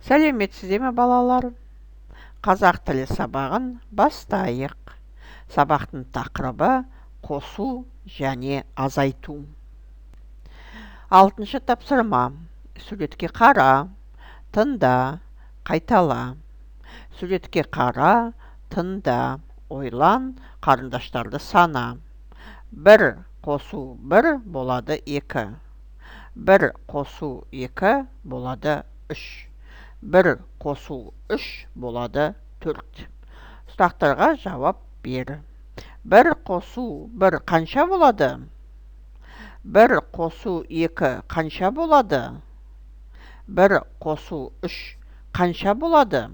Сәлеметсіздер ме, балалар? Қазақ тілі сабағын бастайық. Сабақтың тақырыбы: қосу және азайту. Алтыншы тапсырма. Суретке қара, тыңда, қайтала. Суретке қара, тыңда, ойлан, қарындаштарды сана. Бір қосу бір болады екі. Бір қосу екі болады үш. Бір қосу үш болады төрт. Сұрақтарға жауап бер. Бір қосу бір қанша болады? Бір қосу екі қанша болады? Бір қосу үш қанша болады?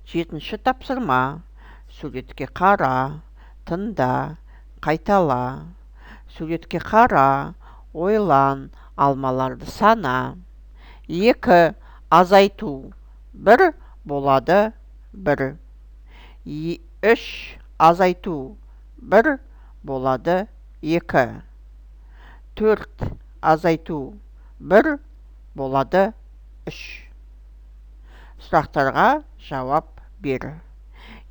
Жетінші тапсырма. Суретке қара, тыңда, қайтала. Суретке қара, ойлан, алмаларды сана. Екі азайту бір болады бір. Үш азайту бір болады екі. Төрт азайту бір болады үш. Сұрақтарға жауап бер.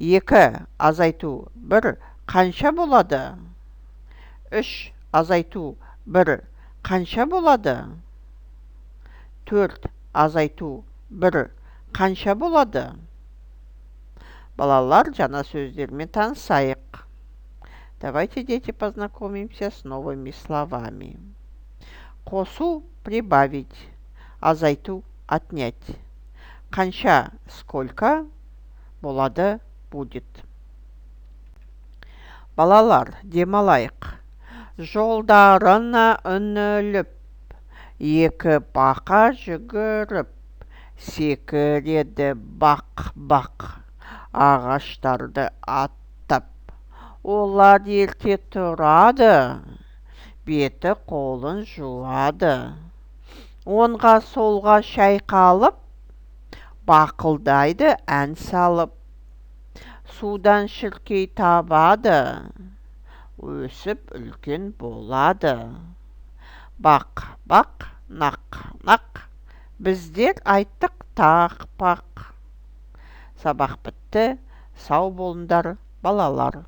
Екі азайту бір қанша болады? Үш азайту бір қанша болады? Төрт азайту бір қанша болады? Балалар, жаңа сөздермен танысайық. Давайте, дети, познакомимся с новыми словами. Қосу – прибавить, азайту – отнять, қанша – сколько, болады – будет. Балалар, демалайық. Жолдарына үңіліп, екі бақа жүгіріп, секіреді бақ-бақ, ағаштарды аттап. Олар ерте тұрады, беті қолын жуады, оңға солға шайқалып, бақылдайды ән салып. Судан шіркей табады, өсіп үлкен болады. Бақ, бақ, нақ, нақ, біздер айттық тақ-пақ. Сабақ бітті. Сау болыңдар, балалар.